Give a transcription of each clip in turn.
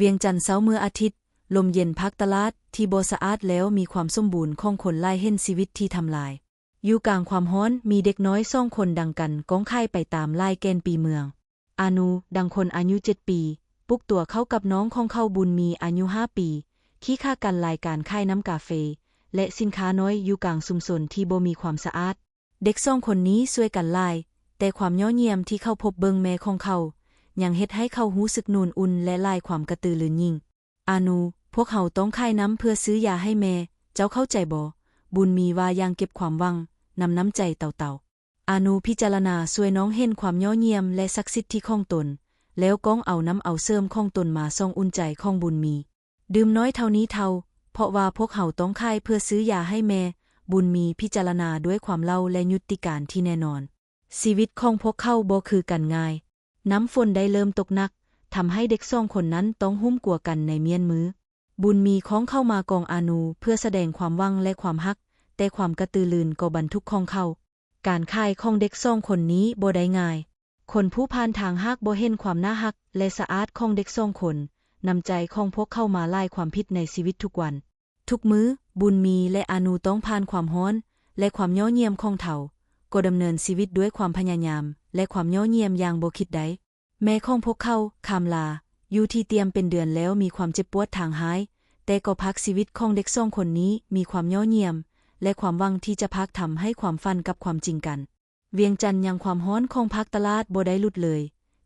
ວຽງຈັນເຊົ້າມື້ອາທິດ, ລົມເຢັນພັກຕະຫຼາດທີ່ບໍ່ສະອາດແລ້ວມີຄວາມສົມບູນຂອງຄົນຫຼາຍເຫັນຊີວິດທີ່ທຳລາຍ. ຢູ່ກາງຄວາມຮ້ອນ, ມີເດັກນ້ອຍສອງຄົນດັງກັນກ້ອງຄ້າຍໄປຕາມລາຍແກ່ນປີເມືອງ. ອານູ, ດັງຄົນອາຍຸເຈັດປີ, ປຸກຕົວເຂົ້າກັບນ້ອງຂອງເຂົາບຸນມີອາຍຸຫ້າປີ, ຂີ່ຄ້າກັນລາຍການຂາຍນ້ຳກາເຟ ແລະ ສິນຄ້ານ້ອຍຢູ່ກາງຊຸມຊົນທີ່ບໍ່ມີຄວາມສະອາດ. ເດັກສອງຄົນນີ້ຊ່ວຍກັນຫຼາຍ, ແຕ່ຄວາມຫຍໍ້ຫຍ້ຽມທີ່ເຂົາພົບເບິ່ງແມ່ຂອງເຂົາ ຍັງເຮັດໃຫ້ເຂົາຮູ້ສຶກໜູນອຸ່ນ ແລະ ຫຼາຍຄວາມກະຕືລືນຍິ່ງ. ອານູ, ພວກເຮົາຕ້ອງຂາຍນ້ຳເພື່ອຊື້ຢາໃຫ້ແມ່, ເຈົ້າເຂົ້າໃຈບໍ່? ບຸນມີວ່າຢ່າງເກັບຄວາມຫວັງ, ນຳນ້ຳໃຈເຕົາໆ. ອານູພິຈາລະນາຊ່ວຍນ້ອງເຫັນຄວາມຫຍໍ້ຫຍ້ຽມ ແລະ ສັກສິດທິຂອງຕົນ, ແລ້ວກ້ອງເອົານ້ຳເອົາເສີມຂອງຕົນມາສ່ອງອຸ່ນໃຈຂອງບຸນມີ. ດື່ມນ້ອຍເທົ່ານີ້ເທົ່າ, ເພາະວ່າພວກເຮົາຕ້ອງຂາຍເພື່ອຊື້ຢາໃຫ້ແມ່, ບຸນມີພິຈາລະນາດ້ວຍຄວາມເລົ່າ ແລະ ຍຸດຕິການທີ່ແນ່ນອນ. ຊີວິດຂອງພວກເຂົາບໍ່ຄືກັນງ່າຍ. ນ້ຳຝົນໄດ້ເລີ່ມຕົກໜັກ, ທຳໃຫ້ເດັກສອງຄົນນັ້ນຕ້ອງຫຸ້ມກົວກັນໃນມ້ຽນມື. ບຸນມີຄ້ອງເຂົ້າມາກອງອານູເພື່ອສະແດງຄວາມຫວັງ ແລະ ຄວາມຮັກ, ແຕ່ຄວາມກະຕືລືນກໍບັນທຸກຂອງເຂົາ. ການຂາຍຂອງເດັກສອງຄົນນີ້ບໍ່ໄດ້ງ່າຍ. ຄົນຜູ້ຜ່ານທາງຫາກບໍ່ເຫັນຄວາມໜ້າຮັກ ແລະ ສະອາດຂອງເດັກສອງຄົນ, ນ້ຳໃຈຂອງພວກເຂົາມາຫຼາຍຄວາມຜິດໃນຊີວິດທຸກວັນ. ທຸກມື້, ບຸນມີ ແລະ ອານູຕ້ອງຜ່ານຄວາມຮ້ອນ ແລະ ຄວາມຫຍໍ້ຫຍ້ຽມຂອງເຖົ້າ, ກໍດຳເນີນຊີວິດດ້ວຍຄວາມພະຍາຍາມ ແລະ ຄວາມຫຍໍ້ຫຍ້ຽມຢ່າງບໍ່ຄິດໄດ້. ແມ່ຂອງພວກເຂົາ, ຄາມລາ, ຢູ່ທີ່ຕຽມເປັນເດືອນແລ້ວມີຄວາມເຈັບປວດທາງຮ້າຍ, ແຕ່ກໍພາກຊີວິດຂອງເດັກສອງຄົນນີ້ມີຄວາມຫຍໍ້ຫຍ້ຽມ ແລະ ຄວາມຫວັງທີ່ຈະພາກທຳໃຫ້ຄວາມຝັນກັບຄວາມຈິງກັນ. ວຽງຈັນຍັງຄວາມຮ້ອນຂອງພາກຕະຫຼາດບໍ່ໄດ້ຫຼຸດເລີຍ,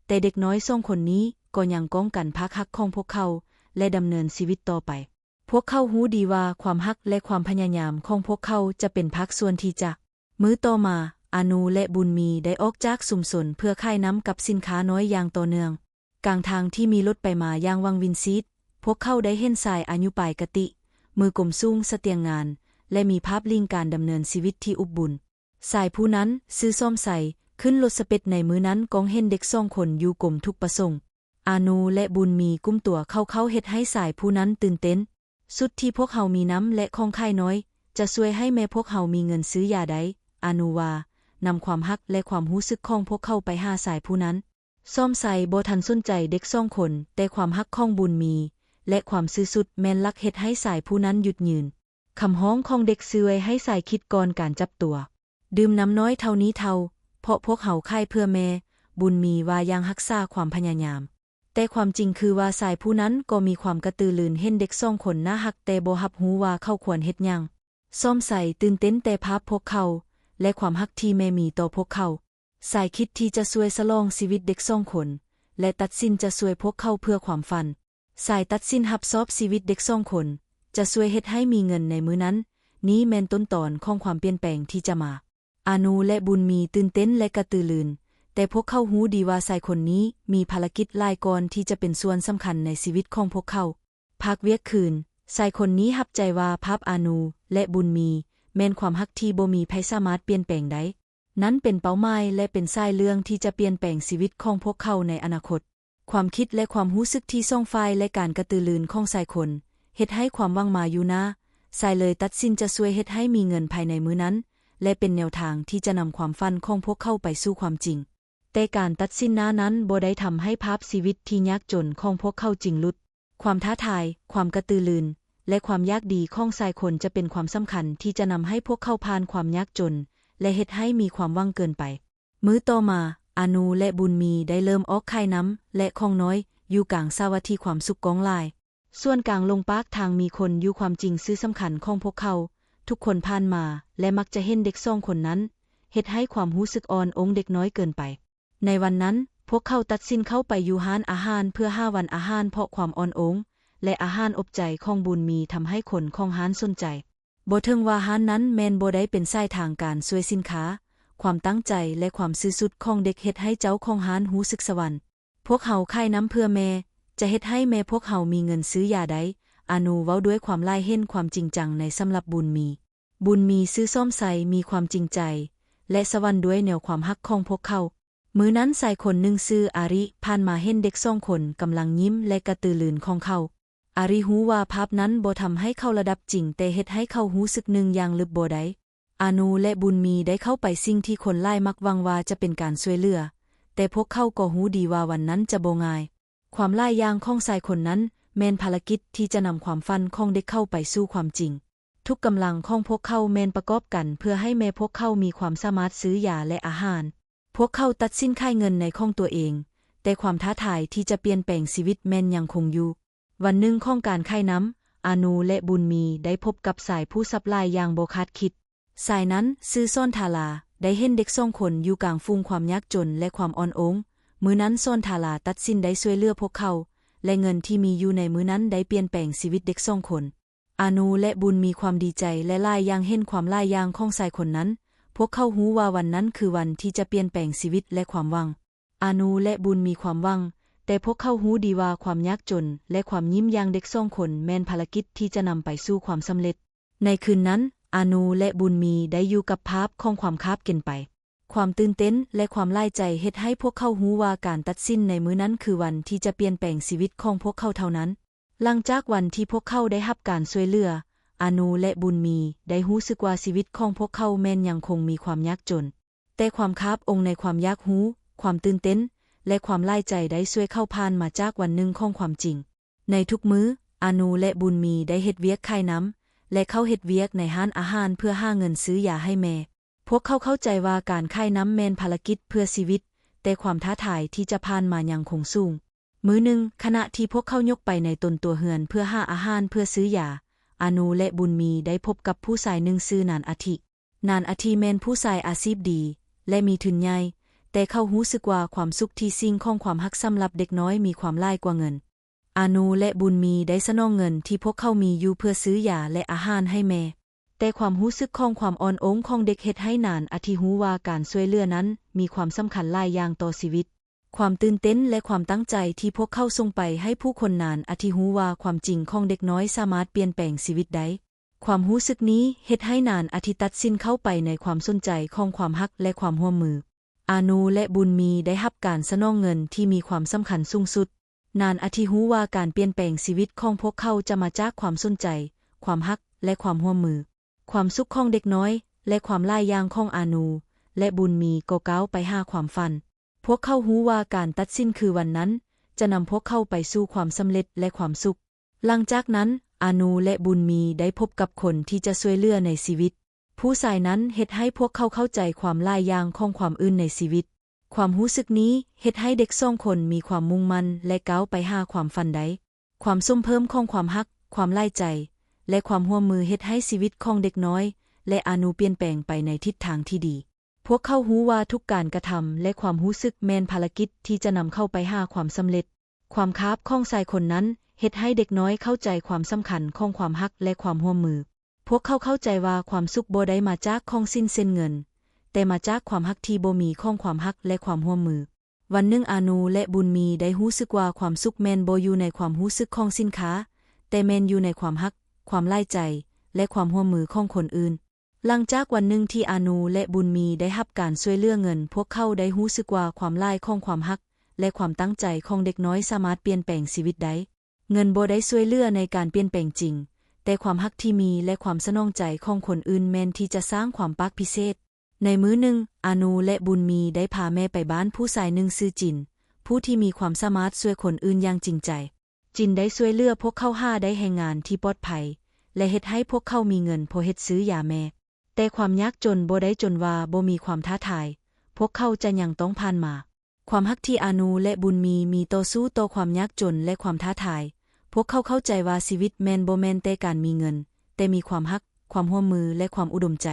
ແຕ່ເດັກນ້ອຍສອງຄົນນີ້ກໍຍັງກ້ອງກັນພາກຮັກຂອງພວກເຂົາ ແລະ ດຳເນີນຊີວິດຕໍ່ໄປ. ພວກເຂົາຮູ້ດີວ່າຄວາມຮັກ ແລະ ຄວາມພະຍາຍາມຂອງພວກເຂົາຈະເປັນພາກສ່ວນທີ່ຈະ ມື້ຕໍ່ມາ, ອານູ ແລະ ບຸນມີໄດ້ອອກຈາກຊຸມຊົນເພື່ອຂາຍນ້ຳກັບສິນຄ້ານ້ອຍຢ່າງຕໍ່ເນື່ອງ. ກາງທາງທີ່ມີລົດໄປມາຢ່າງຫວ່າງວິນຊີດ, ພວກເຂົາໄດ້ເຫັນຊາຍອາຍຸປາຍກະຕິ, ມືກົມສູງສະຕຽງງານ ແລະ ມີພາບລິງການດຳເນີນຊີວິດທີ່ອົບອຸ່ນ. ຊາຍຜູ້ນັ້ນຊື່ຊອມໄຊ, ຂຶ້ນລົດສະເປັດໃນມື້ນັ້ນກ້ອງເຫັນເດັກສອງຄົນຢູ່ກົມທຸກປະສົງ. ອານູ ແລະ ບຸນມີກຸ້ມຕົວເຂົາເຂົ້າເຮັດໃຫ້ຊາຍຜູ້ນັ້ນຕື່ນເຕັ້ນ. ຊຸດທີ່ພວກເຮົາມີນ້ຳ ແລະ ຂອງຂາຍນ້ອຍ ຈະຊ່ວຍໃຫ້ແມ່ພວກເຮົາມີເງິນຊື້ຢາໄດ້, ອານູວ່າ, ນຳຄວາມຮັກ ແລະ ຄວາມຮູ້ສຶກຂອງພວກເຂົາໄປຫາຊາຍຜູ້ນັ້ນ. ຊອມໄຊບໍ່ທັນສົນໃຈເດັກສອງຄົນ, ແຕ່ຄວາມຮັກຂອງບຸນມີ ແລະ ຄວາມຊື່ສຸດແມ່ນຫຼັກເຮັດໃຫ້ຊາຍຜູ້ນັ້ນຢຸດຍືນ. ຄຳຮ້ອງຂອງເດັກຊ່ວຍໃຫ້ຊາຍຄິດກ່ອນການຈັບຕົວ. ດື່ມນ້ຳນ້ອຍເທົ່ານີ້ເທົ່າ, ເພາະພວກເຮົາຂາຍເພື່ອແມ່, ບຸນມີວ່າຢ່າງຮັກສາຄວາມພະຍາຍາມ. ແຕ່ຄວາມຈິງຄືວ່າຊາຍຜູ້ນັ້ນກໍມີຄວາມກະຕືລືນເຫັນເດັກສອງຄົນໜ້າຮັກແຕ່ບໍ່ຮັບຮູ້ວ່າເຂົາຄວນເຮັດຫຍັງ. ຊອມໄຊຕື່ນເຕັ້ນແຕ່ພາບພວກເຂົາ ແລະ ຄວາມຮັກທີ່ແມ່ມີຕໍ່ພວກເຂົາ. ຊາຍຄິດທີ່ຈະຊ່ວຍສະຫຼອງຊີວິດເດັກສອງຄົນ ແລະ ຕັດສິນຈະຊ່ວຍພວກເຂົາເພື່ອຄວາມຝັນ. ຊາຍຕັດສິນຮັບຊອບຊີວິດເດັກສອງຄົນ ຈະຊ່ວຍເຮັດໃຫ້ມີເງິນໃນມື້ນັ້ນ. ນີ້ແມ່ນຕົ້ນຕອນຂອງຄວາມປ່ຽນແປງທີ່ຈະມາ. ອານູ ແລະ ບຸນມີຕື່ນເຕັ້ນ ແລະ ກະຕືລືນ, ແຕ່ພວກເຂົາຮູ້ດີວ່າຊາຍຄົນນີ້ມີພາລະກິດຫຼາຍກ່ອນທີ່ຈະເປັນສ່ວນສຳຄັນໃນຊີວິດຂອງພວກເຂົາ. ພາກວຽກຄືນ, ຊາຍຄົນນີ້ຮັບໃຈວ່າພາບອານູ ແລະ ບຸນມີ ແມ່ນຄວາມຮັກທີ່ບໍ່ມີໃຜສາມາດປ່ຽນແປງໄດ້. ນັ້ນເປັນເປົ້າໝາຍ ແລະ ເປັນສາຍເລື່ອງທີ່ຈະປ່ຽນແປງຊີວິດຂອງພວກເຂົາໃນອະນາຄົດ. ຄວາມຄິດ ແລະ ຄວາມຮູ້ສຶກທີ່ສອງຝ່າຍ ແລະ ການກະຕືລືນຂອງຊາຍຄົນ ເຮັດໃຫ້ຄວາມຫວັງມາຢູ່ໜ້າ. ຊາຍເລີຍຕັດສິນຈະຊ່ວຍເຮັດໃຫ້ມີເງິນພາຍໃນມື້ນັ້ນ ແລະ ເປັນແນວທາງທີ່ຈະນຳຄວາມຝັນຂອງພວກເຂົາໄປສູ່ຄວາມຈິງ. ແຕ່ການຕັດສິນໜ້ານັ້ນບໍ່ໄດ້ທຳໃຫ້ພາບຊີວິດທີ່ຍາກຈົນຂອງພວກເຂົາຈິງຫຼຸດ. ຄວາມທ້າທາຍ, ຄວາມກະຕືລືນ ແລະ ຄວາມຢາກດີຂອງຊາຍຄົນຈະເປັນຄວາມສຳຄັນທີ່ຈະນຳໃຫ້ພວກເຂົາຜ່ານຄວາມຍາກຈົນ ແລະ ເຮັດໃຫ້ມີຄວາມຫວັງເກີນໄປ. ມື້ຕໍ່ມາ, ອານູ ແລະ ບຸນມີໄດ້ເລີ່ມອອກຂາຍນ້ຳ ແລະ ຂອງນ້ອຍ ຢູ່ກາງສາວັດທີ່ຄວາມສຸກກ້ອງຫຼາຍ. ສ່ວນກາງລົງປາກທາງມີຄົນຢູ່ຄວາມຈິງຊື່ສຳຄັນຂອງພວກເຂົາ. ທຸກຄົນຜ່ານມາ ແລະ ມັກຈະເຫັນເດັກສອງຄົນນັ້ນ, ເຮັດໃຫ້ຄວາມຮູ້ສຶກອ່ອນໂອງເດັກນ້ອຍເກີນໄປ. ໃນວັນນັ້ນ, ພວກເຂົາຕັດສິນເຂົ້າໄປຢູ່ຮ້ານອາຫານເພື່ອຫາວັນອາຫານເພາະຄວາມອ່ອນໂອງ ແລະ ອາຫານອົບໃຈຂອງບຸນມີທຳໃຫ້ຄົນຂອງຮ້ານສົນໃຈ. ບໍ່ເຖິງວ່າຮ້ານນັ້ນແມ່ນບໍ່ໄດ້ເປັນສາຍທາງການຊ່ວຍສິນຄ້າ, ຄວາມຕັ້ງໃຈ ແລະ ຄວາມຊື່ສຸດຂອງເດັກເຮັດໃຫ້ເຈົ້າຂອງຮ້ານຮູ້ສຶກສະຫວັນ. ພວກເຮົາຂາຍນ້ຳເພື່ອແມ່, ຈະເຮັດໃຫ້ແມ່ພວກເຮົາມີເງິນຊື້ຢາໄດ້, ອານູເວົ້າດ້ວຍຄວາມຫຼາຍເຫັນຄວາມຈິງຈັງໃນສຳລັບບຸນມີ. ບຸນມີຊື່ຊອມໄຊ, ມີຄວາມຈິງໃຈ ແລະ ສະຫວັນດ້ວຍແນວຄວາມຮັກຂອງພວກເຂົາ. ມື້ນັ້ນຊາຍຄົນໜຶ່ງຊື່ອາຣິ ຜ່ານມາເຫັນເດັກສອງຄົນກຳລັງຍິ້ມ ແລະ ກະຕືລືນຂອງເຂົາ. ອາຣິຮູ້ວ່າພາບນັ້ນບໍ່ທຳໃຫ້ເຂົາລະດັບຈິງ, ແຕ່ເຮັດໃຫ້ເຂົາຮູ້ສຶກໜຶ່ງຢ່າງລຶບບໍ່ໄດ້. ອານູ ແລະ ບຸນມີໄດ້ເຂົ້າໄປສິ່ງທີ່ຄົນຫຼາຍມັກຫວັງວ່າຈະເປັນການຊ່ວຍເຫຼືອ, ແຕ່ພວກເຂົາກໍຮູ້ດີວ່າວັນນັ້ນຈະບໍ່ງ່າຍ. ຄວາມຫຼາຍຢ່າງຂອງຊາຍຄົນນັ້ນ ແມ່ນພາລະກິດທີ່ຈະນຳຄວາມຝັນຂອງເດັກເຂົາໄປສູ່ຄວາມຈິງ. ທຸກກຳລັງຂອງພວກເຂົາແມ່ນປະກອບກັນເພື່ອໃຫ້ແມ່ພວກເຂົາມີຄວາມສາມາດຊື້ຢາ ແລະ ອາຫານ. ພວກເຂົາຕັດສິນຂາຍເງິນໃນຂອງຕົວເອງ, ແຕ່ຄວາມທ້າທາຍທີ່ຈະປ່ຽນແປງຊີວິດແມ່ນຍັງຄົງຢູ່. ວັນໜຶ່ງຂອງການຂາຍນຳ, ອານູ ແລະ ບຸນມີ ໄດ້ພົບກັບຊາຍຜູ້ສັບຫຼາຍຢ່າງບໍ່ຄາດຄິດ. ຊາຍນັ້ນຊື່ສອນທາລາ, ໄດ້ເຫັນເດັກສອງຄົນຢູ່ກາງຝູງຄວາມຍາກຈົນ ແລະ ຄວາມອ່ອນໂອງ. ມື້ນັ້ນສອນທາລາຕັດສິນໄດ້ຊ່ວຍເຫຼືອພວກເຂົາ, ແລະ ເງິນທີ່ມີຢູ່ໃນມື້ນັ້ນໄດ້ປ່ຽນແປງຊີວິດເດັກສອງຄົນ. ອານູ ແລະ ບຸນມີຄວາມດີໃຈ ແລະ ຫຼາຍຢ່າງເຫັນຄວາມຫຼາຍຢ່າງຂອງຊາຍຄົນນັ້ນ. ພວກເຂົາຮູ້ວ່າວັນນັ້ນຄືວັນທີ່ຈະປ່ຽນແປງຊີວິດ ແລະ ຄວາມຫວັງ. ອານູ ແລະ ບຸນມີຄວາມຫວັງ, ແຕ່ພວກເຂົາຮູ້ດີວ່າຄວາມຍາກຈົນ ແລະ ຄວາມຍິ້ມຢ່າງເດັກສອງຄົນແມ່ນພາລະກິດທີ່ຈະນຳໄປສູ່ຄວາມສຳເລັດ. ໃນຄືນນັ້ນ, ອານູ ແລະ ບຸນມີໄດ້ຢູ່ກັບພາບຂອງຄວາມຄາບເກັນໄປ. ຄວາມຕື່ນເຕັ້ນ ແລະ ຄວາມຫຼາຍໃຈເຮັດໃຫ້ພວກເຂົາຮູ້ວ່າການຕັດສິນໃນມື້ນັ້ນຄືວັນທີ່ຈະປ່ຽນແປງຊີວິດຂອງພວກເຂົາເທົ່ານັ້ນ. ຫຼັງຈາກວັນທີ່ພວກເຂົາໄດ້ຮັບການຊ່ວຍເຫຼືອ, ອານູ ແລະ ບຸນມີ ໄດ້ຮູ້ສຶກວ່າຊີວິດຂອງພວກເຂົາແມ່ນຍັງຄົງມີຄວາມຍາກຈົນ, ແຕ່ຄວາມຄາບອົງໃນຄວາມຢາກຮູ້, ຄວາມຕື່ນເຕັ້ນ ແລະ ຄວາມຫຼາຍໃຈໄດ້ຊ່ວຍເຂົາຜ່ານມາຈາກວັນໜຶ່ງຂອງຄວາມຈິງ. ໃນທຸກມື້, ອານູ ແລະ ບຸນມີໄດ້ເຮັດວຽກຂາຍນຳ ແລະ ເຂົ້າເຮັດວຽກໃນຮ້ານອາຫານເພື່ອຫາເງິນຊື້ຢາໃຫ້ແມ່. ພວກເຂົາເຂົ້າໃຈວ່າການຂາຍນຳແມ່ນພາລະກິດເພື່ອຊີວິດ, ແຕ່ຄວາມທ້າທາຍທີ່ຈະຜ່ານມາຍັງຄົງສູງ. ມື້ໜຶ່ງ, ຂະນະທີ່ພວກເຂົາຍົກໄປໃນຕົ້ນຕົວເຮືອນເພື່ອຫາອາຫານເພື່ອຊື້ຢາ, ອານູ ແລະ ບຸນມີໄດ້ພົບກັບຜູ້ຊາຍໜຶ່ງຊື່ນານອາທິ. ນານອາທິແມ່ນຜູ້ຊາຍອາຊີບດີ ແລະ ມີທຶນໃຫຍ່, ແຕ່ເຂົາຮູ້ສຶກວ່າຄວາມສຸກທີ່ສິ່ງຂອງຄວາມຮັກສຳລັບເດັກນ້ອຍມີຄວາມຫຼາຍກວ່າເງິນ. ອານູ ແລະ ບຸນມີໄດ້ສະໜອງເງິນທີ່ພວກເຂົາມີຢູ່ເພື່ອຊື້ຢາ ແລະ ອາຫານໃຫ້ແມ່. ແຕ່ຄວາມຮູ້ສຶກຂອງຄວາມອ່ອນໂອງຂອງເດັກເຮັດໃຫ້ນານອາທິຮູ້ວ່າການຊ່ວຍເຫຼືອນັ້ນມີຄວາມສຳຄັນຫຼາຍຢ່າງຕໍ່ຊີວິດ. ຄວາມຕື່ນເຕັ້ນ ແລະ ຄວາມຕັ້ງໃຈທີ່ພວກເຂົາສົ່ງໄປໃຫ້ຜູ້ຄົນນານອາທິຮູ້ວ່າຄວາມຈິງຂອງເດັກນ້ອຍສາມາດປ່ຽນແປງຊີວິດໄດ້. ຄວາມຮູ້ສຶກນີ້ເຮັດໃຫ້ນານອາທິຕັດສິນເຂົ້າໄປໃນຄວາມສົນໃຈຂອງຄວາມຮັກ ແລະ ຄວາມຮ່ວມມື. ອານູ ແລະ ບຸນມີໄດ້ຮັບການສະໜອງເງິນທີ່ມີຄວາມສຳຄັນສູງສຸດ. ນານອາທິຮູ້ວ່າການປ່ຽນແປງຊີວິດຂອງພວກເຂົາຈະມາຈາກຄວາມສົນໃຈ, ຄວາມຮັກ ແລະ ຄວາມຮ່ວມມື. ຄວາມສຸກຂອງເດັກນ້ອຍ ແລະ ຄວາມຫຼາຍຢ່າງຂອງອານູ ແລະ ບຸນມີກໍກ້າວໄປຫາຄວາມຝັນ. ພວກເຂົາຮູ້ວ່າການຕັດສິນຄືວັນນັ້ນຈະນຳພວກເຂົາໄປສູ່ຄວາມສຳເລັດ ແລະ ຄວາມສຸກ. ຫຼັງຈາກນັ້ນ, ອານູ ແລະ ບຸນມີໄດ້ພົບກັບຄົນທີ່ຈະຊ່ວຍເຫຼືອໃນຊີວິດ. ຜູ້ຊາຍນັ້ນເຮັດໃຫ້ພວກເຂົາເຂົ້າໃຈຄວາມຫຼາຍຢ່າງຂອງຄວາມອື່ນໃນຊີວິດ. ຄວາມຮູ້ສຶກນີ້ເຮັດໃຫ້ເດັກສອງຄົນມີຄວາມມຸ່ງໝັ້ນ ແລະ ກ້າວໄປຫາຄວາມຝັນໄດ້. ຄວາມສົມເພີ່ມຂອງຄວາມຮັກ, ຄວາມຫຼາຍໃຈ ແລະ ຄວາມຮ່ວມມືເຮັດໃຫ້ຊີວິດຂອງເດັກນ້ອຍ ແລະ ອານູປ່ຽນແປງໄປໃນທິດທາງທີ່ດີ. ພວກເຂົາຮູ້ວ່າທຸກການກະທຳ ແລະ ຄວາມຮູ້ສຶກແມ່ນພາລະກິດທີ່ຈະນຳເຂົາໄປຫາຄວາມສຳເລັດ. ຄວາມຄາບຂອງຊາຍຄົນນັ້ນເຮັດໃຫ້ເດັກນ້ອຍເຂົ້າໃຈຄວາມສຳຄັນຂອງຄວາມຮັກ ແລະ ຄວາມຮ່ວມມື. ພວກເຂົາເຂົ້າໃຈວ່າຄວາມສຸກບໍ່ໄດ້ມາຈາກຂອງສິ້ນເຊັ່ນເງິນ, ແຕ່ມາຈາກຄວາມຮັກທີ່ບໍ່ມີຂອງຄວາມຮັກ ແລະ ຄວາມຮ່ວມມື. ວັນໜຶ່ງ ອານູ ແລະ ບຸນມີໄດ້ຮູ້ສຶກວ່າຄວາມສຸກແມ່ນບໍ່ຢູ່ໃນຄວາມຮູ້ສຶກຂອງສິນຄ້າ, ແຕ່ແມ່ນຢູ່ໃນຄວາມຮັກ, ຄວາມຫຼາຍໃຈ ແລະ ຄວາມຮ່ວມມືຂອງຄົນອື່ນ. ຫຼັງຈາກວັນໜຶ່ງທີ່ອານູ ແລະ ບຸນມີໄດ້ຮັບການຊ່ວຍເຫຼືອເງິນ, ພວກເຂົາໄດ້ຮູ້ສຶກວ່າຄວາມຫຼາຍຂອງຄວາມຮັກ ແລະ ຄວາມຕັ້ງໃຈຂອງເດັກນ້ອຍສາມາດປ່ຽນແປງຊີວິດໄດ້. ເງິນບໍ່ໄດ້ຊ່ວຍເຫຼືອໃນການປ່ຽນແປງຈິງ, ແຕ່ຄວາມຮັກທີ່ມີ ແລະ ຄວາມສະໜອງໃຈຂອງຄົນອື່ນແມ່ນທີ່ຈະສ້າງຄວາມປາກພິເສດ. ໃນມື້ໜຶ່ງ, ອານູ ແລະ ບຸນມີໄດ້ພາແມ່ໄປບ້ານຜູ້ຊາຍໜຶ່ງຊື່ຈິນ, ຜູ້ທີ່ມີຄວາມສາມາດຊ່ວຍຄົນອື່ນຢ່າງຈິງໃຈ. ຈິນໄດ້ຊ່ວຍເຫຼືອພວກເຂົາຫາໄດ້ແຮງງານທີ່ປອດໄພ ແລະ ເຮັດໃຫ້ພວກເຂົາມີເງິນພໍເຮັດຊື້ຢາແມ່. ແຕ່ຄວາມຍາກຈົນບໍ່ໄດ້ຈົນວ່າບໍ່ມີຄວາມທ້າທາຍ, ພວກເຂົາຈະຍັງຕ້ອງຜ່ານມາ. ຄວາມຮັກທີ່ອານູ ແລະ ບຸນມີມີຕໍ່ສູ້ຕໍ່ຄວາມຍາກຈົນ ແລະ ຄວາມທ້າທາຍ. ພວກເຂົາເຂົ້າໃຈວ່າຊີວິດແມ່ນບໍ່ແມ່ນແຕ່ການມີເງິນ, ແຕ່ມີຄວາມຮັກ, ຄວາມຮ່ວມມື ແລະ ຄວາມອຸດົມໃຈ.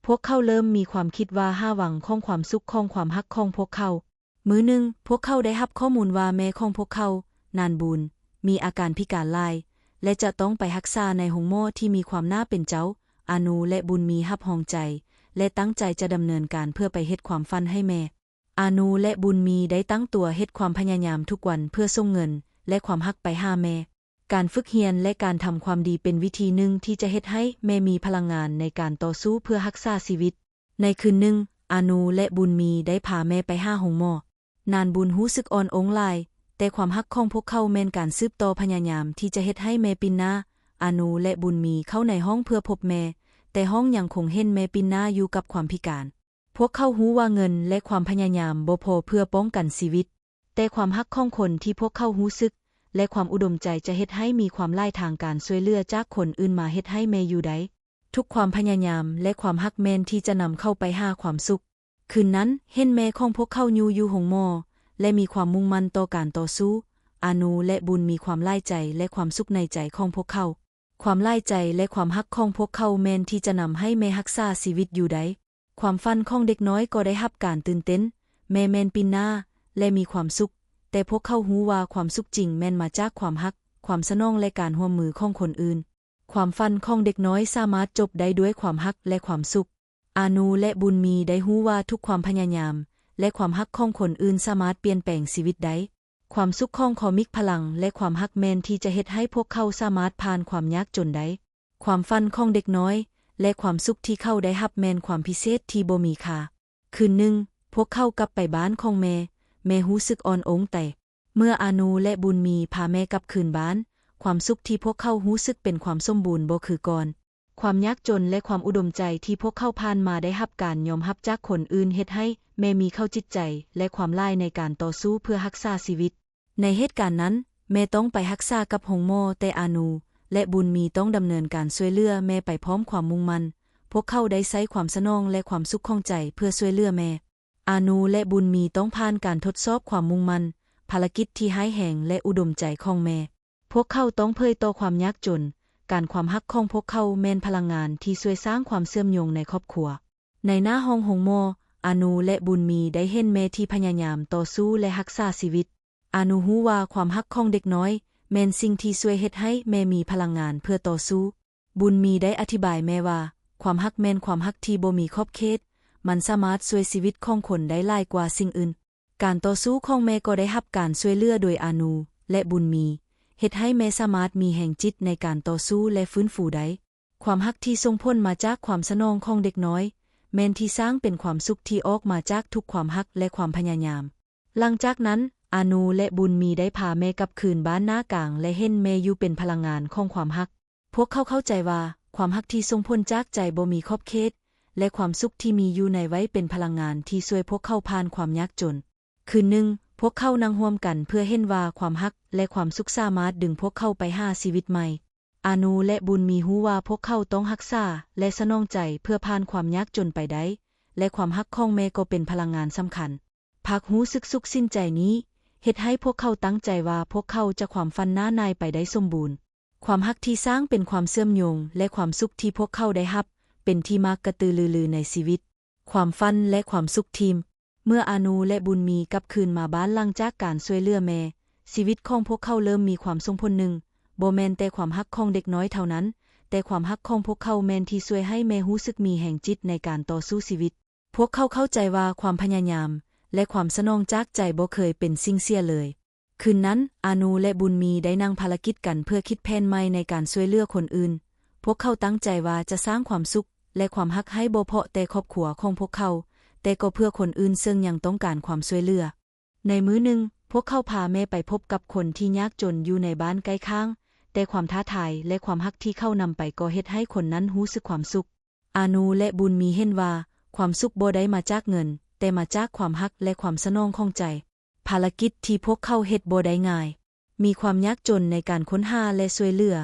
ພວກເຂົາເລີ່ມມີຄວາມຄິດວ່າຫາຫວັງຂອງຄວາມສຸກຂອງຄວາມຮັກຂອງພວກເຂົາ. ມື້ໜຶ່ງ, ພວກເຂົາໄດ້ຮັບຂໍ້ມູນວ່າແມ່ຂອງພວກເຂົາ, ນານບູນ, ມີອາການພິການຫຼາຍ ແລະ ຈະຕ້ອງໄປຮັກສາໃນໂຮງໝໍທີ່ມີຄວາມໜ້າເປັນເຈົ້າ. ອານູ ແລະ ບຸນມີຮັບຮອງໃຈ ແລະ ຕັ້ງໃຈຈະດຳເນີນການເພື່ອໄປເຮັດຄວາມຝັນໃຫ້ແມ່. ອານູ ແລະ ບຸນມີໄດ້ຕັ້ງຕົວເຮັດຄວາມພະຍາຍາມທຸກວັນເພື່ອສົ່ງເງິນ ແລະ ຄວາມຮັກໄປຫາແມ່. ການຝຶກຮຽນ ແລະ ການທຳຄວາມດີເປັນວິທີໜຶ່ງທີ່ຈະເຮັດໃຫ້ແມ່ມີພະລັງງານໃນການຕໍ່ສູ້ເພື່ອຮັກສາຊີວິດ. ໃນຄືນໜຶ່ງ, ອານູ ແລະ ບຸນມີໄດ້ພາແມ່ໄປຫາໂຮງໝໍ. ນານບູນຮູ້ສຶກອ່ອນໂອງຫຼາຍ, ແຕ່ຄວາມຮັກຂອງພວກເຂົາແມ່ນການສືບຕໍ່ພະຍາຍາມທີ່ຈະເຮັດໃຫ້ແມ່ປິ່ນໜ້າ. ອານູ ແລະ ບຸນມີເຂົ້າໃນຫ້ອງເພື່ອພົບແມ່, ແຕ່ຫ້ອງຍັງຄົງເຫັນແມ່ປິ່ນໜ້າຢູ່ກັບຄວາມພິການ. ພວກເຂົາຮູ້ວ່າເງິນ ແລະ ຄວາມພະຍາຍາມບໍ່ພໍເພື່ອປ້ອງກັນຊີວິດ, ແຕ່ຄວາມຮັກຂອງຄົນທີ່ພວກເຂົາຮູ້ສຶກ ແລະ ຄວາມອຸດົມໃຈຈະເຮັດໃຫ້ມີຄວາມຫຼາຍທາງ. ການຊ່ວຍເຫຼືອຈາກຄົນອື່ນມາເຮັດໃຫ້ແມ່ຢູ່ໄດ້. ທຸກຄວາມພະຍາຍາມ ແລະ ຄວາມຮັກແມ່ນທີ່ຈະນຳເຂົ້າໄປຫາຄວາມສຸກ. ຄືນນັ້ນ, ເຫັນແມ່ຂອງພວກເຂົາຢູ່ ຢູ່ໂຮງໝໍ ແລະ ມີຄວາມມຸ່ງໝັ້ນຕໍ່ການຕໍ່ສູ້. ອານູ ແລະ ບຸນມີຄວາມຫຼາຍໃຈ ແລະ ຄວາມສຸກໃນໃຈຂອງພວກເຂົາ. ຄວາມຫຼາຍໃຈ ແລະ ຄວາມຮັກຂອງພວກເຂົາແມ່ນທີ່ຈະນຳໃຫ້ແມ່ຮັກສາຊີວິດຢູ່ໄດ້. ຄວາມຝັນຂອງເດັກນ້ອຍກໍໄດ້ຮັບການຕື່ນເຕັ້ນ. ແມ່ແມ່ນປິ່ນໜ້າ ແລະ ມີຄວາມສຸກ, ແຕ່ພວກເຂົາຮູ້ວ່າຄວາມສຸກຈິງແມ່ນມາຈາກຄວາມຮັກ, ຄວາມສະໜອງ ແລະ ການຮ່ວມມືຂອງຄົນອື່ນ. ຄວາມຝັນຂອງເດັກນ້ອຍສາມາດຈົບໄດ້ດ້ວຍຄວາມຮັກ ແລະ ຄວາມສຸກ. ອານູ ແລະ ບຸນມີໄດ້ຮູ້ວ່າທຸກຄວາມພະຍາຍາມ ແລະ ຄວາມຮັກຂອງຄົນອື່ນສາມາດປ່ຽນແປງຊີວິດໄດ້. ຄວາມສຸກຂອງຄອມິກພະລັງ ແລະ ຄວາມຮັກແມ່ນທີ່ຈະເຮັດໃຫ້ພວກເຂົາສາມາດຜ່ານຄວາມຍາກຈົນໄດ້. ຄວາມຝັນຂອງເດັກນ້ອຍ ແລະ ຄວາມສຸກທີ່ເຂົາໄດ້ຮັບແມ່ນຄວາມພິເສດທີ່ບໍ່ມີຄ່າ. ຄືນໜຶ່ງ, ພວກເຂົາກັບໄປບ້ານຂອງແມ່. ແມ່ຮູ້ສຶກອ່ອນໂອງໃຈ ເມື່ອອານູ ແລະ ບຸນມີພາແມ່ກັບຄືນບ້ານ. ຄວາມສຸກທີ່ພວກເຂົາຮູ້ສຶກເປັນຄວາມສົມບູນບໍ່ຄືກ່ອນ. ຄວາມຍາກຈົນ ແລະ ຄວາມອຸດົມໃຈທີ່ພວກເຂົາຜ່ານມາໄດ້ຮັບການຍອມຮັບຈາກຄົນອື່ນເຮັດໃຫ້ແມ່ມີເຂົ້າຈິດໃຈ ແລະ ຄວາມຫຼາຍໃນການຕໍ່ສູ້ເພື່ອຮັກສາຊີວິດ. ໃນເຫດການນັ້ນ, ແມ່ຕ້ອງໄປຮັກສາກັບໂຮງໝໍ, ແຕ່ອານູ ແລະ ບຸນມີຕ້ອງດຳເນີນການຊ່ວຍເຫຼືອແມ່ໄປພ້ອມຄວາມມຸ່ງໝັ້ນ. ພວກເຂົາໄດ້ໃຊ້ຄວາມສະໜອງ ແລະ ຄວາມສຸກຂອງໃຈເພື່ອຊ່ວຍເຫຼືອແມ່. ອານູ ແລະ ບຸນມີຕ້ອງຜ່ານການທົດສອບຄວາມມຸ່ງໝັ້ນ, ພາລະກິດທີ່ຮ້າຍແຮງ ແລະ ອຸດົມໃຈຂອງແມ່. ພວກເຂົາຕ້ອງເຜີຍຕໍ່ຄວາມຍາກຈົນ. ການຄວາມຮັກຂອງພວກເຂົາແມ່ນພະລັງງານທີ່ຊ່ວຍສ້າງຄວາມເຊື່ອມໂຍງໃນຄອບຄົວ. ໃນໜ້າຫ້ອງໂຮງໝໍ, ອານູ ແລະ ບຸນມີໄດ້ເຫັນແມ່ທີ່ພະຍາຍາມຕໍ່ສູ້ ແລະ ຮັກສາຊີວິດ. ອານູຮູ້ວ່າຄວາມຮັກຂອງເດັກນ້ອຍແມ່ນສິ່ງທີ່ຊ່ວຍເຮັດໃຫ້ແມ່ມີພະລັງງານເພື່ອຕໍ່ສູ້. ບຸນມີໄດ້ອະທິບາຍແມ່ວ່າ, ຄວາມຮັກແມ່ນຄວາມຮັກທີ່ບໍ່ມີຂອບເຂດ, ມັນສາມາດຊ່ວຍຊີວິດຂອງຄົນໄດ້ຫຼາຍກວ່າສິ່ງອື່ນ. ການຕໍ່ສູ້ຂອງແມ່ກໍໄດ້ຮັບການຊ່ວຍເຫຼືອໂດຍອານູ ແລະ ບຸນມີ, ເຮັດໃຫ້ແມ່ສາມາດມີແຮງຈິດໃນການຕໍ່ສູ້ ແລະ ຟື້ນຟູໄດ້. ຄວາມຮັກທີ່ສົ່ງຜົນມາຈາກຄວາມສະໜອງຂອງເດັກນ້ອຍ ແມ່ນທີ່ສ້າງເປັນຄວາມສຸກທີ່ອອກມາຈາກທຸກຄວາມຮັກ ແລະ ຄວາມພະຍາຍາມ. ຫຼັງຈາກນັ້ນ, ອານູ ແລະ ບຸນມີໄດ້ພາແມ່ກັບຄືນບ້ານໜ້າກາງ ແລະ ເຫັນແມ່ຢູ່ເປັນພະລັງງານຂອງຄວາມຮັກ. ພວກເຂົາເຂົ້າໃຈວ່າ, ຄວາມຮັກທີ່ສົ່ງຜົນຈາກໃຈບໍ່ມີຂອບເຂດ ແລະ ຄວາມສຸກທີ່ມີຢູ່ໃນໄວ້ເປັນພະລັງງານທີ່ຊ່ວຍພວກເຂົາຜ່ານຄວາມຍາກຈົນ. ຄືນໜຶ່ງ, ພວກເຂົານັ່ງຮ່ວມກັນເພື່ອເຫັນວ່າຄວາມຮັກ ແລະ ຄວາມສຸກສາມາດດຶງພວກເຂົາໄປຫາຊີວິດໃໝ່. ອານູ ແລະ ບຸນມີຮູ້ວ່າພວກເຂົາຕ້ອງຮັກສາ ແລະ ສະໜອງໃຈເພື່ອຜ່ານຄວາມຍາກຈົນໄປໄດ້, ແລະ ຄວາມຮັກຂອງແມ່ກໍເປັນພະລັງງານສຳຄັນ. ພາກຮູ້ສຶກສຸກສິນໃຈນີ້ ເຮັດໃຫ້ພວກເຂົາຕັ້ງໃຈວ່າພວກເຂົາຈະຄວາມຝັນໜາໜາຍໄປໄດ້ສົມບູນ. ຄວາມຮັກທີ່ສ້າງເປັນຄວາມເຊື່ອມໂຍງ ແລະ ຄວາມສຸກທີ່ພວກເຂົາໄດ້ຮັບ ເປັນທີ່ມາກກະຕືລືລືໃນຊີວິດ. ຄວາມຝັນ ແລະ ຄວາມສຸກທີມ. ເມື່ອອານູ ແລະ ບຸນມີກັບຄືນມາບ້ານຫຼັງຈາກການຊ່ວຍເຫຼືອແມ່, ຊີວິດຂອງພວກເຂົາເລີ່ມມີຄວາມສົ່ງຜົນໜຶ່ງ. ບໍ່ແມ່ນແຕ່ຄວາມຮັກຂອງເດັກນ້ອຍເທົ່ານັ້ນ, ແຕ່ຄວາມຮັກຂອງພວກເຂົາແມ່ນທີ່ຊ່ວຍໃຫ້ແມ່ຮູ້ສຶກມີແຮງຈິດໃນການຕໍ່ສູ້ຊີວິດ. ພວກເຂົາເຂົ້າໃຈວ່າຄວາມພະຍາຍາມ ແລະ ຄວາມສະໜອງຈາກໃຈບໍ່ເຄີຍເປັນສິ່ງເສຍເລີຍ. ຄືນນັ້ນ, ອານູ ແລະ ບຸນມີໄດ້ນັ່ງພາລະກິດກັນເພື່ອຄິດແຜນໃໝ່ໃນການຊ່ວຍເຫຼືອຄົນອື່ນ. ພວກເຂົາຕັ້ງໃຈວ່າຈະສ້າງຄວາມສຸກ ແລະ ຄວາມຮັກໃຫ້ບໍ່ເພາະແຕ່ຄອບຄົວຂອງພວກເຂົາ, ແຕ່ກໍເພື່ອຄົນອື່ນເຊິ່ງຍັງຕ້ອງການຄວາມຊ່ວຍເຫຼືອ. ໃນມື້ໜຶ່ງ, ພວກເຂົາພາແມ່ໄປພົບກັບຄົນທີ່ຍາກຈົນຢູ່ໃນບ້ານໃກ້ຂ້າງ, ແຕ່ຄວາມທ້າທາຍ ແລະ ຄວາມຮັກທີ່ເຂົານຳໄປກໍເຮັດໃຫ້ຄົນນັ້ນຮູ້ສຶກຄວາມສຸກ. ອານູ ແລະ ບຸນມີເຫັນວ່າ ຄວາມສຸກບໍ່ໄດ້ມາຈາກເງິນ, ແຕ່ມາຈາກຄວາມຮັກ ແລະ ຄວາມສະໜອງຂອງໃຈ. ພາລະກິດທີ່ພວກເຂົາເຮັດບໍ່ໄດ້ງ່າຍ. ມີຄວາມຍາກຈົນໃນການຄົ້ນຫາ ແລະ ຊ່ວຍເຫຼືອ,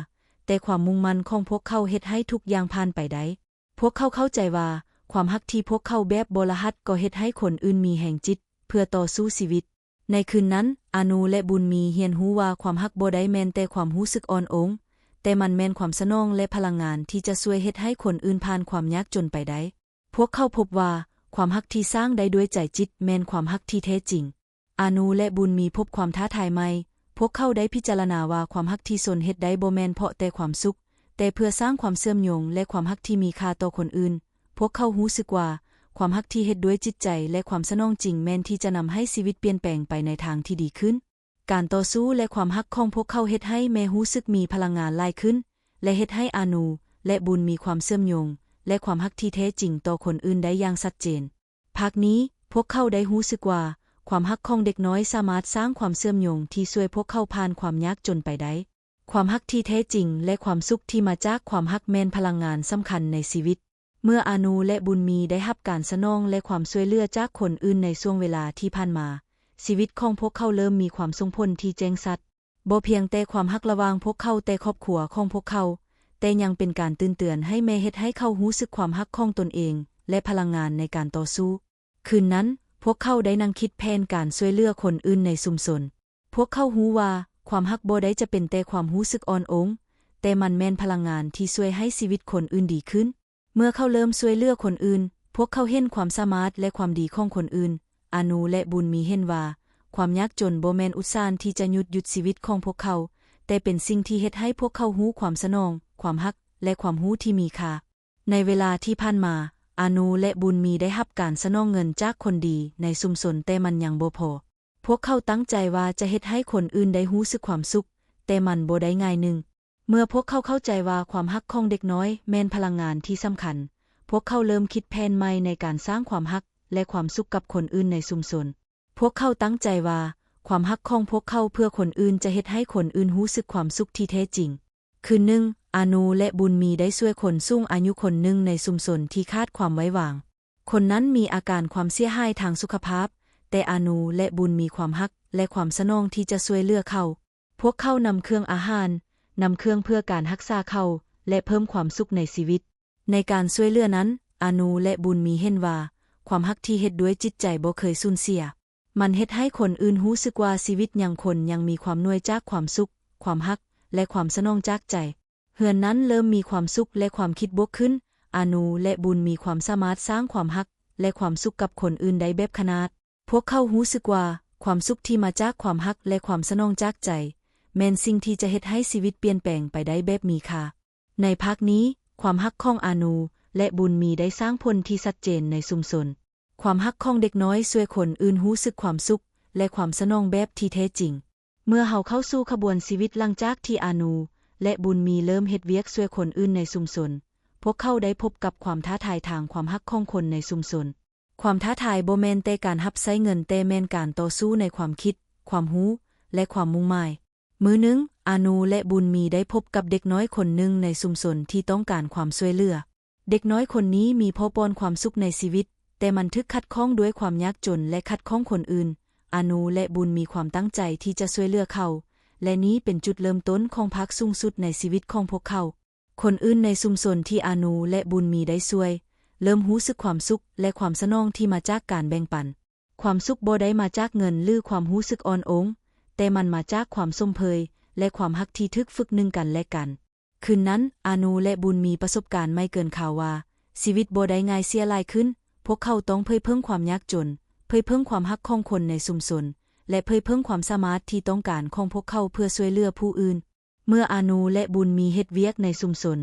ແຕ່ຄວາມມຸ່ງໝັ້ນຂອງພວກເຂົາເຮັດໃຫ້ທຸກຢ່າງຜ່ານໄປໄດ້. ພວກເຂົາເຂົ້າໃຈວ່າ ຄວາມຮັກທີ່ພວກເຂົາແບບບໍ່ລະຫັດກໍເຮັດໃຫ້ຄົນອື່ນມີແຮງຈິດເພື່ອຕໍ່ສູ້ຊີວິດ. ໃນຄືນນັ້ນ, ອານູ ແລະ ບຸນມີຮຽນຮູ້ວ່າຄວາມຮັກບໍ່ໄດ້ແມ່ນແຕ່ຄວາມຮູ້ສຶກອ່ອນໂອງ, ແຕ່ມັນແມ່ນຄວາມສະໜອງ ແລະ ພະລັງງານທີ່ຈະຊ່ວຍເຮັດໃຫ້ຄົນອື່ນຜ່ານຄວາມຍາກຈົນໄປໄດ້. ພວກເຂົາພົບວ່າ ຄວາມຮັກທີ່ສ້າງໄດ້ດ້ວຍໃຈຈິດແມ່ນຄວາມຮັກທີ່ແທ້ຈິງ. ອານູ ແລະ ບຸນມີພົບຄວາມທ້າທາຍໃໝ່. ພວກເຂົາໄດ້ພິຈາລະນາວ່າຄວາມຮັກທີ່ຊົນເຮັດໄດ້ບໍ່ແມ່ນເພາະແຕ່ຄວາມສຸກ, ແຕ່ເພື່ອສ້າງຄວາມເຊື່ອມໂຍງ ແລະ ຄວາມຮັກທີ່ມີຄ່າຕໍ່ຄົນອື່ນ. ພວກເຂົາຮູ້ສຶກວ່າ ຄວາມຮັກທີ່ເຮັດດ້ວຍຈິດໃຈ ແລະ ຄວາມສະໜອງຈິງແມ່ນທີ່ຈະນຳໃຫ້ຊີວິດປ່ຽນແປງໄປໃນທາງທີ່ດີຂຶ້ນ. ການຕໍ່ສູ້ ແລະ ຄວາມຮັກຂອງພວກເຂົາເຮັດໃຫ້ແມ່ຮູ້ສຶກມີພະລັງງານຫຼາຍຂຶ້ນ ແລະ ເຮັດໃຫ້ອານູ ແລະ ບຸນມີຄວາມເຊື່ອມໂຍງ ແລະ ຄວາມຮັກທີ່ແທ້ຈິງຕໍ່ຄົນອື່ນໄດ້ຢ່າງຊັດເຈນ. ພາກນີ້, ພວກເຂົາໄດ້ຮູ້ສຶກວ່າ ຄວາມຮັກຂອງເດັກນ້ອຍສາມາດສ້າງຄວາມເຊື່ອມໂຍງທີ່ຊ່ວຍພວກເຂົາຜ່ານຄວາມຍາກຈົນໄປໄດ້. ຄວາມຮັກທີ່ແທ້ຈິງ ແລະ ຄວາມສຸກທີ່ມາຈາກຄວາມຮັກແມ່ນພະລັງງານສຳຄັນໃນຊີວິດ. ເມື່ອອານູ ແລະ ບຸນມີໄດ້ຮັບການສະໜອງ ແລະ ຄວາມຊ່ວຍເຫຼືອຈາກຄົນອື່ນໃນຊ່ວງເວລາທີ່ຜ່ານມາ, ຊີວິດຂອງພວກເຂົາເລີ່ມມີຄວາມສົ່ງຜົນທີ່ແຈ້ງຊັດ. ບໍ່ພຽງແຕ່ຄວາມຮັກລະຫວ່າງພວກເຂົາແຕ່ຄອບຄົວຂອງພວກເຂົາ, ແຕ່ຍັງເປັນການຕື່ນເຕືອນໃຫ້ແມ່, ເຮັດໃຫ້ເຂົາຮູ້ສຶກຄວາມຮັກຂອງຕົນເອງ ແລະ ພະລັງງານໃນການຕໍ່ສູ້. ຄືນນັ້ນ, ພວກເຂົາໄດ້ນັ່ງຄິດແຜນການຊ່ວຍເຫຼືອຄົນອື່ນໃນຊຸມຊົນ. ພວກເຂົາຮູ້ວ່າຄວາມຮັກບໍ່ໄດ້ຈະເປັນແຕ່ຄວາມຮູ້ສຶກອ່ອນໂອງ, ແຕ່ມັນແມ່ນພະລັງງານທີ່ຊ່ວຍໃຫ້ຊີວິດຄົນອື່ນດີຂຶ້ນ. ເມື່ອເຂົາເລີ່ມຊ່ວຍເຫຼືອຄົນອື່ນ, ພວກເຂົາເຫັນຄວາມສາມາດ ແລະ ຄວາມດີຂອງຄົນອື່ນ. ອານູ ແລະ ບຸນມີເຫັນວ່າ ຄວາມຍາກຈົນບໍ່ແມ່ນອຸດສານທີ່ຈະຢຸດ, ຢຸດຊີວິດຂອງພວກເຂົາ, ແຕ່ເປັນສິ່ງທີ່ເຮັດໃຫ້ພວກເຂົາຮູ້ຄວາມສະໜອງ, ຄວາມຮັກ ແລະ ຄວາມຮູ້ທີ່ມີຄ່າ. ໃນເວລາທີ່ຜ່ານມາ, ອານູ ແລະ ບຸນມີໄດ້ຮັບການສະໜອງເງິນຈາກຄົນດີໃນຊຸມຊົນ, ແຕ່ມັນຍັງບໍ່ພໍ. ພວກເຂົາຕັ້ງໃຈວ່າຈະເຮັດໃຫ້ຄົນອື່ນໄດ້ຮູ້ສຶກຄວາມສຸກ, ແຕ່ມັນບໍ່ໄດ້ງ່າຍໜຶ່ງ. ເມື່ອພວກເຂົາເຂົ້າໃຈວ່າຄວາມຮັກຂອງເດັກນ້ອຍແມ່ນພະລັງງານທີ່ສຳຄັນ, ພວກເຂົາເລີ່ມຄິດແຜນໃໝ່ໃນການສ້າງຄວາມຮັກ ແລະ ຄວາມສຸກກັບຄົນອື່ນໃນຊຸມຊົນ. ພວກເຂົາຕັ້ງໃຈວ່າຄວາມຮັກຂອງພວກເຂົາເພື່ອຄົນອື່ນຈະເຮັດໃຫ້ຄົນອື່ນຮູ້ສຶກຄວາມສຸກທີ່ແທ້ຈິງ. ຄືນໜຶ່ງ, ອານູ ແລະ ບຸນມີໄດ້ຊ່ວຍຄົນສູງອາຍຸຄົນໜຶ່ງໃນຊຸມຊົນທີ່ຂາດຄວາມໄວ້ວາງ. ຄົນນັ້ນມີອາການຄວາມເສຍຫາຍທາງສຸຂະພາບ, ແຕ່ອານູ ແລະ ບຸນມີຄວາມຮັກ ແລະ ຄວາມສະໜອງທີ່ຈະຊ່ວຍເຫຼືອເຂົາ. ພວກເຂົານຳເຄື່ອງອາຫານ, ນຳເຄື່ອງເພື່ອການຮັກສາເຂົາ ແລະ ເພີ່ມຄວາມສຸກໃນຊີວິດ. ໃນການຊ່ວຍເຫຼືອນັ້ນ, ອານູ ແລະ ບຸນມີເຫັນວ່າ ຄວາມຮັກທີ່ເຮັດດ້ວຍຈິດໃຈບໍ່ເຄີຍສູນເສຍ. ມັນເຮັດໃຫ້ຄົນອື່ນຮູ້ສຶກວ່າຊີວິດຍັງຄົນ, ຍັງມີຄວາມໜ່ວຍຈາກຄວາມສຸກ, ຄວາມຮັກ ແລະ ຄວາມສະໜອງຈາກໃຈ. ເຮືອນນັ້ນເລີ່ມມີຄວາມສຸກ ແລະ ຄວາມຄິດບວກຂຶ້ນ. ອານູ ແລະ ບຸນມີຄວາມສາມາດສ້າງຄວາມຮັກ ແລະ ຄວາມສຸກກັບຄົນອື່ນໄດ້ແບບຂະໜາດ. ພວກເຂົາຮູ້ສຶກວ່າ ຄວາມສຸກທີ່ມາຈາກຄວາມຮັກ ແລະ ຄວາມສະໜອງຈາກໃຈ ແມ່ນສິ່ງທີ່ຈະເຮັດໃຫ້ຊີວິດປ່ຽນແປງໄປໄດ້ແບບມີຄ່າ. ໃນພາກນີ້, ຄວາມຮັກຂອງອານູ ແລະ ບຸນມີໄດ້ສ້າງຜົນທີ່ຊັດເຈນໃນຊຸມຊົນ. ຄວາມຮັກຂອງເດັກນ້ອຍຊ່ວຍຄົນອື່ນຮູ້ສຶກຄວາມສຸກ ແລະ ຄວາມສະໜອງແບບທີ່ແທ້ຈິງ. ເມື່ອເຮົາເຂົ້າສູ່ຂະບວນຊີວິດຫຼັງຈາກທີ່ອານູ ແລະ ບຸນມີເລີ່ມເຮັດວຽກຊ່ວຍຄົນອື່ນໃນຊຸມຊົນ, ພວກເຂົາໄດ້ພົບກັບຄວາມທ້າທາຍທາງຄວາມຮັກຂອງຄົນໃນຊຸມຊົນ. ຄວາມທ້າທາຍບໍ່ແມ່ນແຕ່ການຮັບໃຊ້ເງິນ, ແຕ່ແມ່ນການຕໍ່ສູ້ໃນຄວາມຄິດ, ຄວາມຮູ້ ແລະ ຄວາມມຸ່ງໝາຍ. ມື້ໜຶ່ງ, ອານູ ແລະ ບຸນມີໄດ້ພົບກັບເດັກນ້ອຍຄົນໜຶ່ງໃນຊຸມຊົນທີ່ຕ້ອງການຄວາມຊ່ວຍເຫຼືອ. ເດັກນ້ອຍຄົນນີ້ມີພໍ່ປ້ອນຄວາມສຸກໃນຊີວິດ, ແຕ່ມັນຖືກຂັດຂ້ອງດ້ວຍຄວາມຍາກຈົນ ແລະ ຂັດຂ້ອງຄົນອື່ນ. ອານູ ແລະ ບຸນມີຄວາມຕັ້ງໃຈທີ່ຈະຊ່ວຍເຫຼືອເຂົາ, ແລະ ນີ້ເປັນຈຸດເລີ່ມຕົ້ນຂອງພາກສູງສຸດໃນຊີວິດຂອງພວກເຂົາ. ຄົນອື່ນໃນຊຸມຊົນທີ່ອານູ ແລະ ບຸນມີໄດ້ຊ່ວຍ ເລີ່ມຮູ້ສຶກຄວາມສຸກ ແລະ ຄວາມສະໜອງທີ່ມາຈາກການແບ່ງປັນ. ຄວາມສຸກບໍ່ໄດ້ມາຈາກເງິນ ຫຼື ຄວາມຮູ້ສຶກອ່ອນໂອງ, ແຕ່ມັນມາຈາກຄວາມຊົມເຊີຍ ແລະ ຄວາມຮັກທີ່ຖືກຝຶກໜຶ່ງກັນແລະກັນ. ຄືນນັ້ນ, ອານູ ແລະ ບຸນມີປະສົບການໃໝ່ເກີນຄາດວ່າ ຊີວິດບໍ່ໄດ້ງ່າຍເສຍຫຼາຍຂຶ້ນ. ພວກເຂົາຕ້ອງເຜີຍເຜີ້ງຄວາມຍາກຈົນ, ເຜີຍເຜິ້ງຄວາມຮັກຂອງຄົນໃນຊຸມຊົນ ແລະ ເຜີຍເຜິ້ງຄວາມສາມາດທີ່ຕ້ອງການຂອງພວກເຂົາເພື່ອຊ່ວຍເຫຼືອຜູ້ອື່ນ. ເມື່ອອານູ ແລະ ບຸນມີເຮັດວຽກໃນຊຸມຊົນ,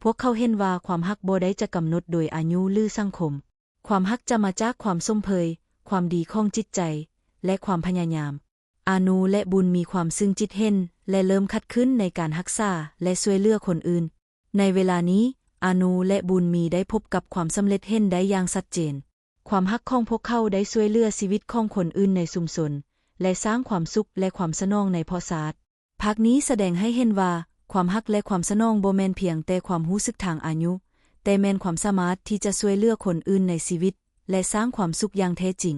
ພວກເຂົາເຫັນວ່າຄວາມຮັກບໍ່ໄດ້ຈະກຳນົດໂດຍອາຍຸ ຫຼື ສັງຄົມ. ຄວາມຮັກຈະມາຈາກຄວາມຊົມເພີຍ, ຄວາມດີຂອງຈິດໃຈ ແລະ ຄວາມພະຍາຍາມ. ອານູ ແລະ ບຸນມີຄວາມຊຶ້ງຈິດເຫັນ ແລະ ເລີ່ມຂັດຂືນໃນການຮັກສາ ແລະ ຊ່ວຍເຫຼືອຄົນອື່ນ. ໃນເວລານີ້, ອານູ ແລະ ບຸນມີໄດ້ພົບກັບຄວາມສຳເລັດເຫັນໄດ້ຢ່າງຊັດເຈນ. ຄວາມຮັກຂອງພວກເຂົາໄດ້ຊ່ວຍເຫຼືອຊີວິດຂອງຄົນອື່ນໃນຊຸມຊົນ ແລະ ສ້າງຄວາມສຸກ ແລະ ຄວາມສະໜອງໃນເພາະຊາດ. ພາກນີ້ສະແດງໃຫ້ເຫັນວ່າ ຄວາມຮັກ ແລະ ຄວາມສະໜອງບໍ່ແມ່ນພຽງແຕ່ຄວາມຮູ້ສຶກທາງອາຍຸ, ແຕ່ແມ່ນຄວາມສາມາດທີ່ຈະຊ່ວຍເຫຼືອຄົນອື່ນໃນຊີວິດ ແລະ ສ້າງຄວາມສຸກຢ່າງແທ້ຈິງ.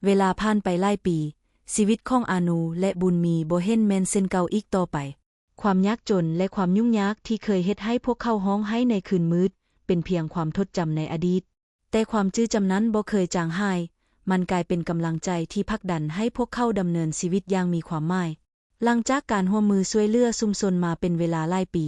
ເວລາຜ່ານໄປຫຼາຍປີ, ຊີວິດຂອງອານູ ແລະ ບຸນມີບໍ່ເຫັນແມ່ນເຊັ່ນເກົ່າອີກຕໍ່ໄປ. ຄວາມຍາກຈົນ ແລະ ຄວາມຫຍຸ້ງຍາກທີ່ເຄີຍເຮັດໃຫ້ພວກເຂົາຮ້ອງໄຫ້ໃນຄືນມືດ ເປັນພຽງຄວາມທົດຈຳໃນອະດີດ. ແຕ່ຄວາມຈື່ຈຳນັ້ນບໍ່ເຄີຍຈາງຫາຍ, ມັນກາຍເປັນກຳລັງໃຈທີ່ຜັກດັນໃຫ້ພວກເຂົາດຳເນີນຊີວິດຢ່າງມີຄວາມໝາຍ. ຫຼັງຈາກການຮ່ວມມືຊ່ວຍເຫຼືອຊຸມຊົນມາເປັນເວລາຫຼາຍປີ,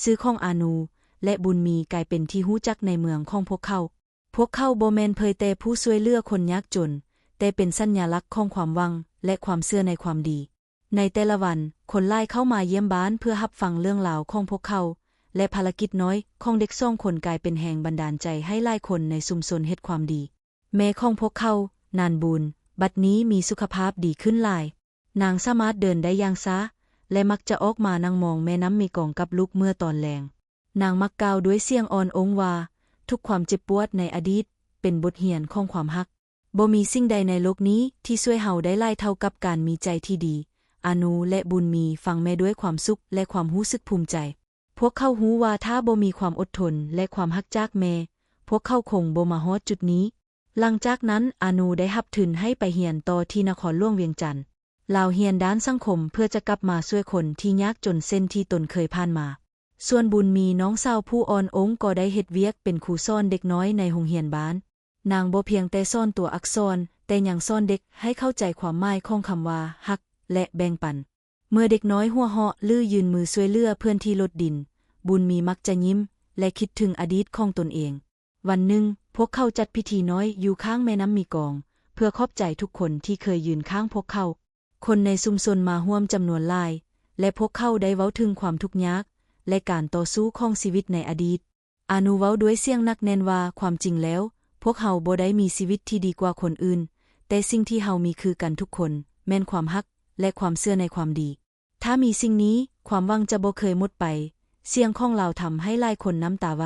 ຊື່ຂອງອານູ ແລະ ບຸນມີກາຍເປັນທີ່ຮູ້ຈັກໃນເມືອງຂອງພວກເຂົາ. ພວກເຂົາບໍ່ແມ່ນເພີຍແຕ່ຜູ້ຊ່ວຍເຫຼືອຄົນຍາກຈົນ, ແຕ່ເປັນສັນຍາລັກຂອງຄວາມຫວັງ ແລະ ຄວາມເຊື່ອໃນຄວາມດີ. ໃນແຕ່ລະວັນ, ຄົນຫຼາຍເຂົ້າມາຢ້ຽມບ້ານເພື່ອຮັບຟັງເລື່ອງລາວຂອງພວກເຂົາ, ແລະ ພາລະກິດນ້ອຍຂອງເດັກສອງຄົນກາຍເປັນແຮງບັນດານໃຈໃຫ້ຫຼາຍຄົນໃນຊຸມຊົນເຮັດຄວາມດີ. ແມ່ຂອງພວກເຂົາ, ນາງບູນ, ບັດນີ້ມີສຸຂະພາບດີຂຶ້ນຫຼາຍ. ນາງສາມາດເດີນໄດ້ຢ່າງຊ້າ ແລະ ມັກຈະອອກມານັ່ງມອງແມ່ນ້ຳເມກອງກັບລູກເມື່ອຕອນແລງ. ນາງມັກກ່າວດ້ວຍສຽງອ່ອນໂອງວ່າ, ທຸກຄວາມເຈັບປວດໃນອະດີດເປັນບົດຮຽນຂອງຄວາມຮັກ. ບໍ່ມີສິ່ງໃດໃນໂລກນີ້ທີ່ຊ່ວຍເຮົາໄດ້ຫຼາຍເທົ່າກັບການມີໃຈທີ່ດີ. ອານູ ແລະ ບຸນມີ ຟັງແມ່ດ້ວຍຄວາມສຸກ ແລະ ຄວາມຮູ້ສຶກພູມໃຈ. ພວກເຂົາຮູ້ວ່າຖ້າບໍ່ມີຄວາມອົດທົນ ແລະ ຄວາມຮັກຈາກແມ່, ພວກເຂົາຄົງບໍ່ມາຮອດຈຸດນີ້. ຫຼັງຈາກນັ້ນ, ອານູໄດ້ຮັບທຶນໃຫ້ໄປຮຽນຕໍ່ທີ່ນະຄອນຫຼວງວຽງຈັນ. ລາວຮຽນດ້ານສັງຄົມເພື່ອຈະກັບມາຊ່ວຍຄົນທີ່ຍາກຈົນເຊັ່ນທີ່ຕົນເຄີຍຜ່ານມາ. ສ່ວນບຸນມີ ນ້ອງສາວຜູ້ອ່ອນໂອງ ກໍໄດ້ເຮັດວຽກເປັນຄູສອນເດັກນ້ອຍໃນໂຮງຮຽນບ້ານ. ນາງບໍ່ພຽງແຕ່ສອນຕົວອັກສອນ, ແຕ່ຍັງສອນເດັກໃຫ້ເຂົ້າໃຈຄວາມໝາຍຂອງຄຳວ່າຮັກ ແລະ ແບ່ງປັນ. ເມື່ອເດັກນ້ອຍຫົວເຫາະ ຫຼື ຍື່ນມືຊ່ວຍເຫຼືອເພື່ອນທີ່ລົດດິນ, ບຸນມີມັກຈະຍິ້ມ ແລະ ຄິດເຖິງອະດີດຂອງຕົນເອງ. ວັນໜຶ່ງ, ພວກເຂົາຈັດພິທີນ້ອຍຢູ່ຂ້າງແມ່ນ້ຳມີກອງ ເພື່ອຂອບໃຈທຸກຄົນທີ່ເຄີຍຢືນຂ້າງພວກເຂົາ. ຄົນໃນຊຸມຊົນມາຮ່ວມຈຳນວນຫຼາຍ ແລະ ພວກເຂົາໄດ້ເວົ້າເຖິງຄວາມທຸກຍາກ ແລະ ການຕໍ່ສູ້ຂອງຊີວິດໃນອະດີດ. ອານູເວົ້າດ້ວຍສຽງໜັກແໜ້ນວ່າ, ຄວາມຈິງແລ້ວ, ພວກເຮົາບໍ່ໄດ້ມີຊີວິດທີ່ດີກວ່າຄົນອື່ນ, ແຕ່ສິ່ງທີ່ເຮົາມີຄືກັນທຸກຄົນ ແມ່ນຄວາມຮັກ ແລະ ຄວາມເຊື່ອໃນຄວາມດີ. ຖ້າມີສິ່ງນີ້, ຄວາມຫວັງຈະບໍ່ເຄີຍໝົດໄປ. ສຽງຂອງລາວທຳໃຫ້ຫຼາຍຄົນນ້ຳຕາໄຫວ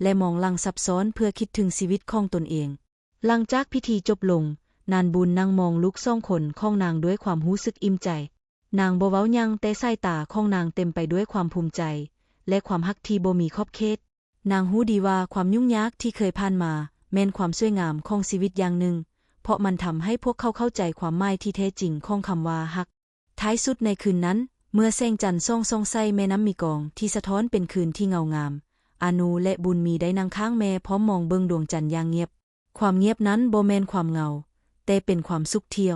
ແລະ ມອງຫຼັງຊັບຊ້ອນເພື່ອຄິດເຖິງຊີວິດຂອງຕົນເອງ. ຫຼັງຈາກພິທີຈົບລົງ, ນາງບຸນນັ່ງມອງລູກສອງຄົນຂອງນາງດ້ວຍຄວາມຮູ້ສຶກອີ່ມໃຈ. ນາງບໍ່ເວົ້າຫຍັງ, ແຕ່ສາຍຕາຂອງນາງເຕັມໄປດ້ວຍຄວາມພູມໃຈ ແລະ ຄວາມຮັກທີ່ບໍ່ມີຂອບເຂດ. ນາງຮູ້ດີວ່າຄວາມຫຍຸ້ງຍາກທີ່ເຄີຍຜ່ານມາແມ່ນຄວາມສວຍງາມຂອງຊີວິດຢ່າງໜຶ່ງ, ເພາະມັນທຳໃຫ້ພວກເຂົາເຂົ້າໃຈຄວາມໝາຍທີ່ແທ້ຈິງຂອງຄຳວ່າຮັກ. ທ້າຍສຸດໃນຄືນນັ້ນ, ເມື່ອແສງຈັນສ່ອງສ່ອງໃສ່ແມ່ນ້ຳມີກອງທີ່ສະທ້ອນເປັນຄືນທີ່ເງົາງາມ, ອານູ ແລະ ບຸນມີໄດ້ນັ່ງຂ້າງແມ່ພ້ອມມອງເບິ່ງດວງຈັນຢ່າງງຽບ. ຄວາມງຽບນັ້ນບໍ່ແມ່ນຄວາມເຫງົາ, ແຕ່ເປັນຄວາມສຸກທີ່